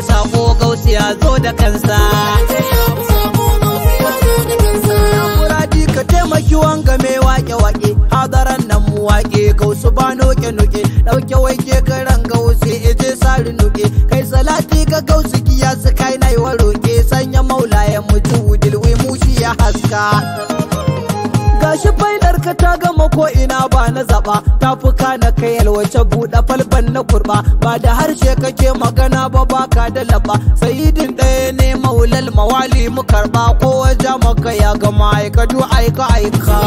karbi sako gausi ya zo da kansa. Muradi ka taimaki wanga mai wake-wake, hadaran nan mu wake gausu ba noke-noke, ɗauke waike karan gausi ije sari nuke, kai salati ga gausu kiya su kai na yi wa roke, sanya maulaya mutu wudilwi mushi ya haska. Gashi failar ka ta gama ko ina ba na zaba, tafuka na kai yalwace buɗe falban na kurba, ba da harshe kake magana ba baka da laba, sayidin ɗaya ne maulal mawali mu karba, ko waje maka ya gama aikadu aika aika.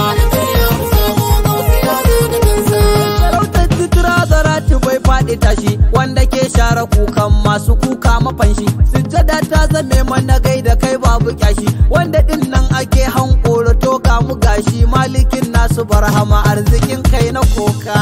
Sarautar titira zaratu bai faɗi tashi, wanda ke share kukan masu kuka mafanshi, sujjada ta zame mana gaida kai babu kyashi, wanda din nan ake hankoro to ga mu gashi, malikin nasu barhama arzikin kai na koka.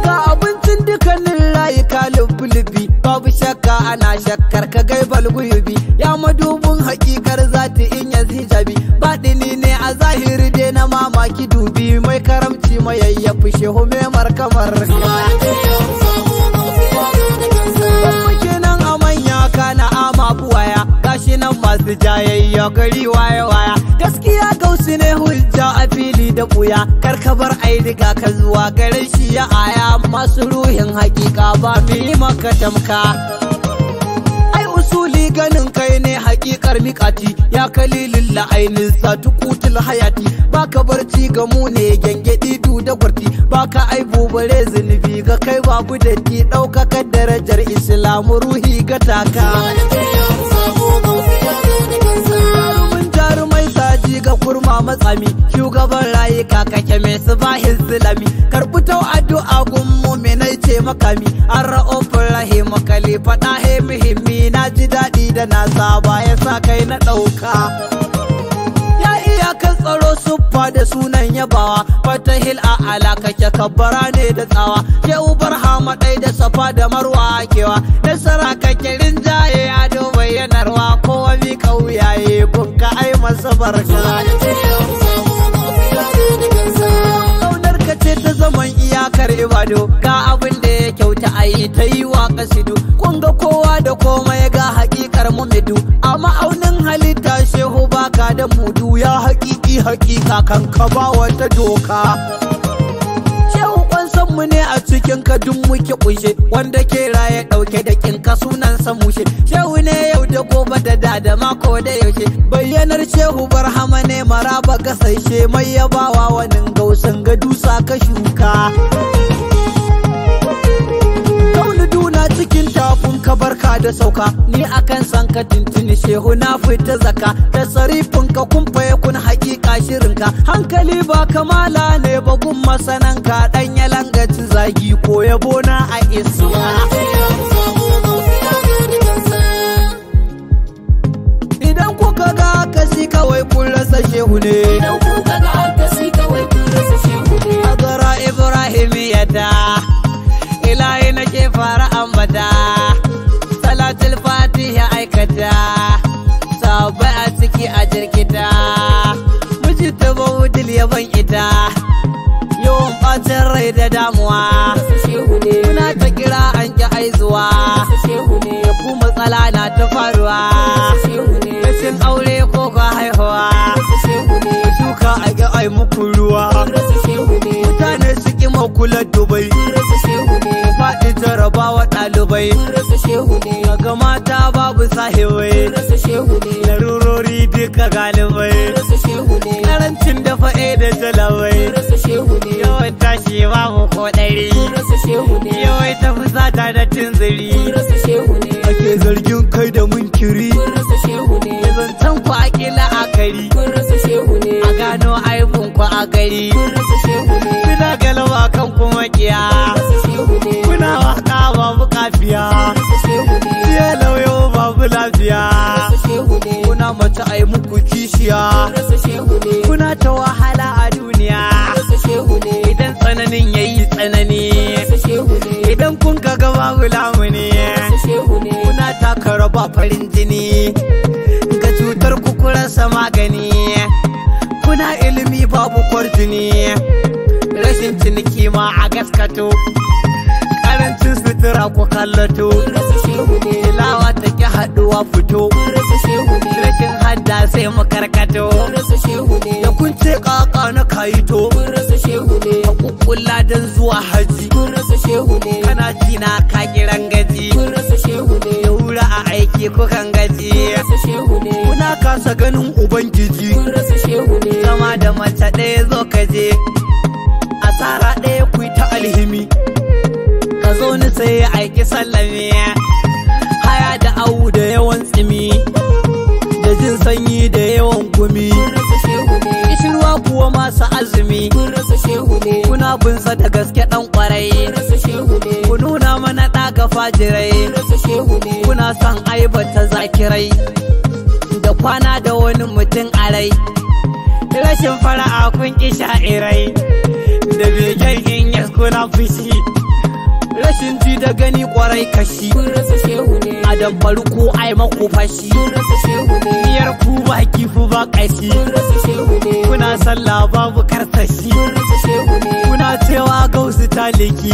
Ga abincin dukkanin rayuka lubi-lubi, babu shakka ana shakkar ka gaibal guyubi, ya madubin hakikar zati in yanzu hijabi, baɗini ne a zahiri dai na mamaki dubi, mai karamci mai yayyafi shehu mai markamar. Kenan a manya kana ama buwaya, gashi nan masu jayayya gari waya waya, gaskiya gausu ne hujja a fili da buya, karkabar ai riga ka zuwa garin shi ya aya, masu ruhin hakika ba mu yi maka tamka. Ai usuli ganin kai ne hakikar miƙati, ya kalilin la'ainin satu kutul hayati, baka barci ga mu ne gyangyaɗi du da gwarti, baka aibu bare zunubi ga kai babu datti, ɗaukakar darajar islamu ruhi ga taka. Jarumin jarumai saji ga kurma matsami, shugaban rayuka kake mai su bahin zulami, karɓi tau addu'a gun muminai ce makami, an ra'ofin rahim khalifa ɗahe muhimmi, na ji daɗi da na saba ya sa kai na ɗauka. Ya iyakan tsaro suffa da sunan yabawa, fatahil a ala kake kabbara ne da tsawa, shehu barhama ɗai da safa da marwa kewa, nasara kake rinjaye ado bayyanarwa, kowa mi kauyaye gunka ai masa barka. Kaunar ka ce ta zaman iyakar ibado, ga abin da ya kyauta a yi ta yi wa kasidu, kun ga kowa da komai ga hakikar mumidu, a ma'aunin halitta shehu baka da mudu, ya hakiki hakika kan ka ba wata doka. Shehu kwanson mu ne a cikin ka duk muke kunshe, wanda ke raye dauke da kinka sunansa mushe, shehu ne yau da gobe da da da mako da yaushe, bayyanar shehu barhama ne maraba gasashe, mai yabawa wanin gausan ga dusa ka shuka. Kaunu duna cikin tafin ka barka da sauka, ni akan san ka tintini shehu na fita zaka, da sarifin ka kun faye kun hakika shirinka, hankali ba kamala ne ba gun masananka, dan ya langaci zagi ko yabo na a isa. Idan kuka ga akasi kawai kun rasa shehu ne. Idan kuka ga akasi kawai kun rasa shehu ne. Azara Ibrahimiyata, ilahi nake fara ambata, salatul fatiha aikata, sabai a ciki a jirkita, miji ta bawudil yaban ita, yawan bacin rai da damuwa, Rasa shehu ne. muna ta kira an ki aizuwa, Rasa shehu ne. ku matsala na ta faruwa, Rasa shehu ne. rashin aure ko ka haihuwa, Rasa shehu ne. shuka a ki ai muku ruwa, Rasa shehu ne. mutane su ki makula Dubai, Rasa shehu ne. faɗi jarabawa ɗalibai, Rasa shehu ne. ga mata babu sahibai, Rasa shehu ne. larurori duka galibai, Rasa shehu ne. karancin dafa da jalabai, Rasa shehu ne. yawan tashi babu ko ɗari, Rasa shehu ne. yawai ta fusata da tunzuri, Rasa shehu ne. ake zargin kai da munkiri, Rasa shehu ne. zancen ku a ƙila a kari, Rasa shehu ne. a gano aibun ku a gari, Rasa shehu ne. kuna galaba kan kuma kiya, Rasa shehu ne. kuna waka babu kafiya, Rasa shehu ne. siya lauyo babu lafiya, Rasa shehu ne. kuna mace ai muku kishiya, Rasa shehu ne. kuna ta wahala a duniya, Rasa shehu ne. idan tsananin yayi tsanani, Rasa shehu ne. idan kun ga babu lamuni, Rasa shehu ne. kuna taka raba farin jini, ga cutar ku ku rasa magani, kuna ilimi babu kwarjini, rashin ciniki ma a gaskato, karancin sutura ku kallato, Rasa shehu ne. tilawa ma fito. Kun rasa shehu ne. Rashin hadda sai mu karkato. Kun rasa shehu ne. Da kun ce kaka na kayito. Kun rasa shehu ne. Ka kukkulla don zuwa haji. Kun rasa shehu ne. Kana jina ka kiran gaji. Kun rasa shehu ne. Da wura a aiki kukan gaji. Kun rasa shehu ne. Kuna kasa ganin ubangiji. Kun rasa shehu ne. Zama da mace ɗaya zo ka je. Asara ɗaya ku ta alhimi. Ka zo ni sai aiki sallame. Haya da awu da yawan tsimi. Da jin sanyi da yawan gumi. Kun rasa shehu ne. Kishirwa kuwa masu azumi. Kun rasa shehu ne. Kuna bunsa da gaske ɗan ƙwarai. Kun rasa shehu ne. Ku nuna mana ɗaga fajirai. Kun rasa shehu ne. Kuna son aibata zakirai. Da kwana da wani mutum a rai. Rashin fara'a kun ƙi sha'irai. Da begen in yas kuna fushi. Rashin ji da gani ƙwarai kashi. Kun rasa shehu ne. A damfari ko ai maku fashi. Kun rasa shehu ne. Miyar ku ba kifi ba ƙashi. Kun rasa shehu ne. Kuna sallah babu karsashi. Kun rasa shehu ne. Kuna cewa gausu taliki.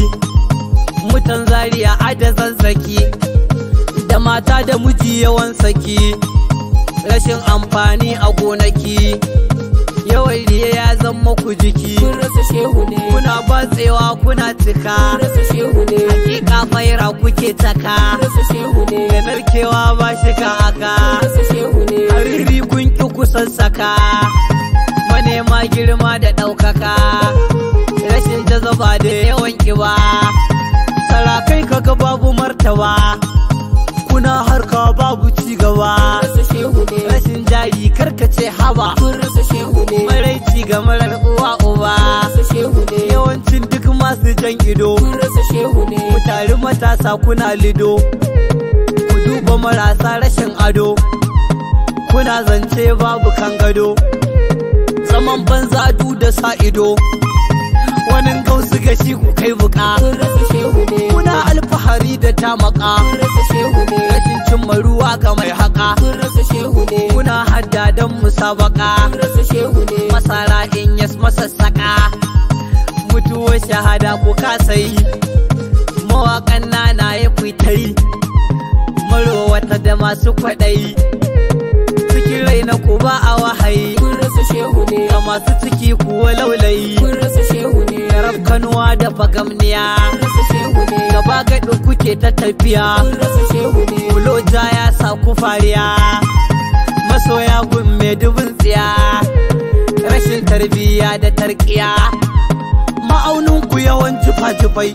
Mutan Zaria ada zazzaki. Da mata da miji yawan saki. Rashin amfani a gonaki. Yawan riya ya zama ku jiki. Kun rasa shehu ne. Kuna batsewa kuna cika. Kun rasa shehu ne. Hakika faira kuke taka. Kun rasa shehu ne. Da narkewa ba shi ka aka. Kun rasa shehu ne. Hariri kun ki ku sassaka. Manema girma da ɗaukaka. Rashin jazaba da yawan ƙiba. Sarakai kaga babu martaba. Kuna harka babu cigaba. Kun rasa shehu ne. Rashin jari karkace haba. Kun rasa shehu ne. Maraici ga marar uwa uba. Kun rasa shehu ne. Yawancin duk masu jan ido. Kun rasa shehu ne. Ku tari matasa kuna lido. Ku duba marasa rashin ado. Kuna zance babu kan gado. Zaman banza du da sa ido. Wani gausu gashi ku kai buka. Kun rasa shehu ne. Kuna alfahari da tamaka. Kun rasa shehu ne. Rashin cimma ruwa ga mai haka. Kun rasa shehu ne. Kuna haddadan musabaka. Kun rasa shehu ne. Masara in yas masassaka. Mutuwar shahada ku kasa yi. Mawaƙan nanaye ku ta yi. Marowata da masu kwaɗayi. Cikin rai na ku ba a wahayi. Kun rasa shehu ne. Ga masu ciki kuwa laulayi. Kun rasa shehu ne. Rafkanuwa da fagamniya. Kun rasa shehu ne. Gaba gaɗin kuke ta tafiya. Kun rasa shehu ne. Buloja ya sa ku fariya. Masoya gun mai dubin tsiya. Rashin tarbiyya da tarkiya. Ma'aunin ku yawan jifa-jifai.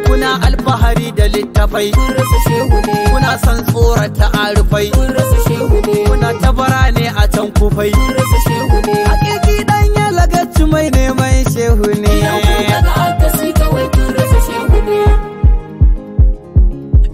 Kuna alfahari da littafai. Kun rasa shehu ne. Kuna son tsorata arufai. Kun rasa shehu ne. Kuna tabara ne a can kufai. Kun rasa shehu ne. Hakiki dan ya lagaci mai neman shehu ne. Idan kun daga akasi kawai kun rasa shehu ne.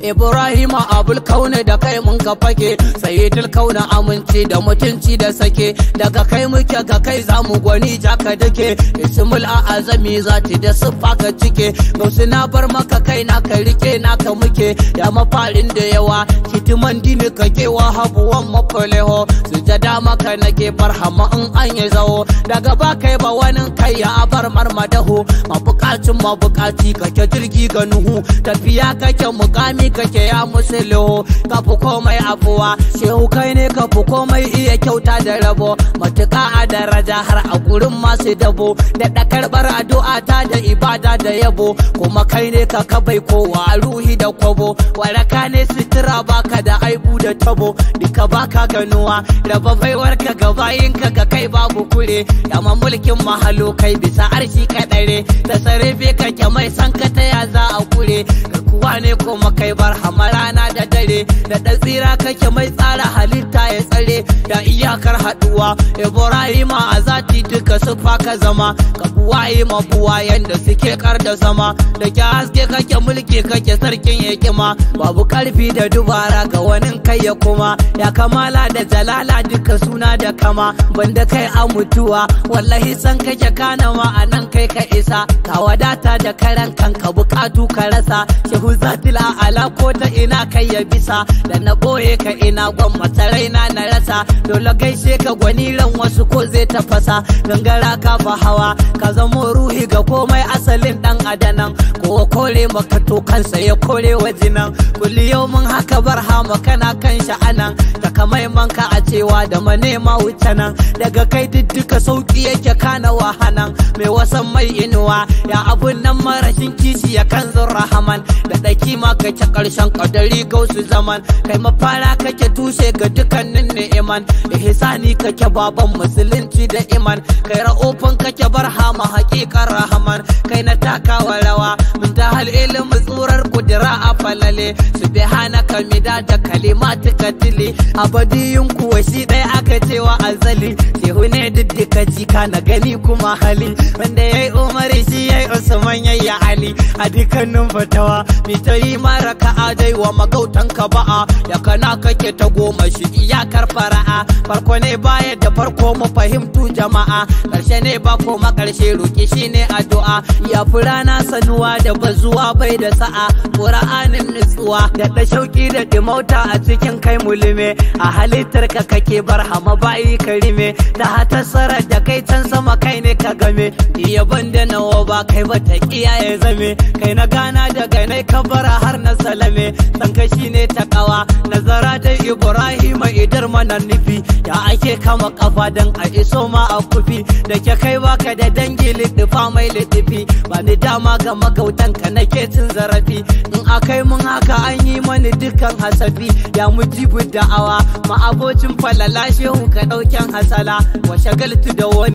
Ibrahima abul kauna da kai mun ka fake, sayyidul kauna aminci da mutunci da sake, daga kai muke ga kai zamu gwani jaka dake, ismul azami zati da siffa ka cike, gausu na bar maka kai na ka rike naka muke, ya mafarin da yawa kitiman dini kake wahabuwan mafaleho, sujada maka nake farhama in an yi zawo, daga ba kai ba wani kai ya bar marmadaho, mabukacin mabukaci kake jirgi ga nuhu, tafiya kake mukami kake ya musulo, kafi komai afuwa shehu kai ne kafi komai iya kyauta da rabo, matuƙa a daraja har a gurin masu dabo, da karɓar addu'a ta da ibada da yabo, kuma kai ne ka kabai kowa ruhi da kwabo, waraka ne sutura baka da aibu da tabo, duka baka ganuwa raba baiwar ka ga bayinka ga kai babu kure, yamma mulkin mahalo kai bisa arshi ka dare, ta sarrafe kake mai san ka ta ya za a kure, garkuwa ne kuma kai bar rana da dare, da ɗan tsira kake mai tsara halitta ya tsare, da iyakar haɗuwa Ibrahima a zati duka sufa ka zama, ka buwaye mabuwayen da suke kar da sama, da ke haske kake mulki kake sarkin hikima, babu karfi da dubara ga wani kai ya kuma, ya kamala da jalala duka suna da kama, banda kai a mutuwa wallahi san kake kana ma a nan kai. kai ka isa, ka wadata da karan kanka bukatu ka rasa. Shehu zatil ala ko ta ina kai ya bisa, da na boye ka ina gwamma raina na rasa. Dole gaishe ka gwani ran wasu ko zai tafasa, gangara ka fa hawa, ka zamo ruhi ga komai asalin dan adanan. Ko kore maka to kansa ya kore wajinan, kulli yau mun haka barhama kana kan sha'anan. Takamaiman ka a cewa da manema wuce nan, daga kai duka sauki yake kana wahanan. Mai wasan mai inuwa ya abun nan marashin kishi ya kan rahaman. Da daki ma kake karshen kadari gausu zaman, kai mafara kake tushe ga dukkanin ni'iman. Ihsani kake baban musulunci da iman, kai ra'ufin kake barhama haƙiƙar rahaman. Kai na takawa rawa mun ta hal ilimin tsurar kudura a falale. Subhanaka mida da kalimatu katili, abadiyin kuwa shi ɗaya aka cewa azali. Shehu ne diddika jika na gani kuma hali, wanda yayi umari shi yayi usman yayi ali. A dukkanin fatawa mi ta yi mara ka dai wa magautan ka ba'a, ya kana kake ta goma shi iyakar fara'a. Farko ne baya da farko mu fahimtu jama'a, karshe ne ba koma karshe roki shine addu'a. Ya fi rana sanuwa da bazuwa bai da sa'a, qur'anin nutsuwa da da shauki da dimauta a cikin kai mulime. A halittar ka kake barhama bayi karime, da hatasara da kai can sama kai ne ka game. Yaban da nawa ba kai ba ta kiyaye zame, kai na gana da ganai kabara har na salame. Sanka shine takawa nazara da Ibrahima idar mana nufi, ya ake kama kafa dan a iso ma a kufi. Da ke kai baka da dangi liddifa mai liddifi, ba ni dama ga magautan ka nake cin zarafi. In akai mun haka an yi mani dukkan hasafi, ya mujibu da'awa ma abocin falala shehu ka dauken hasala. Wa shagaltu da wani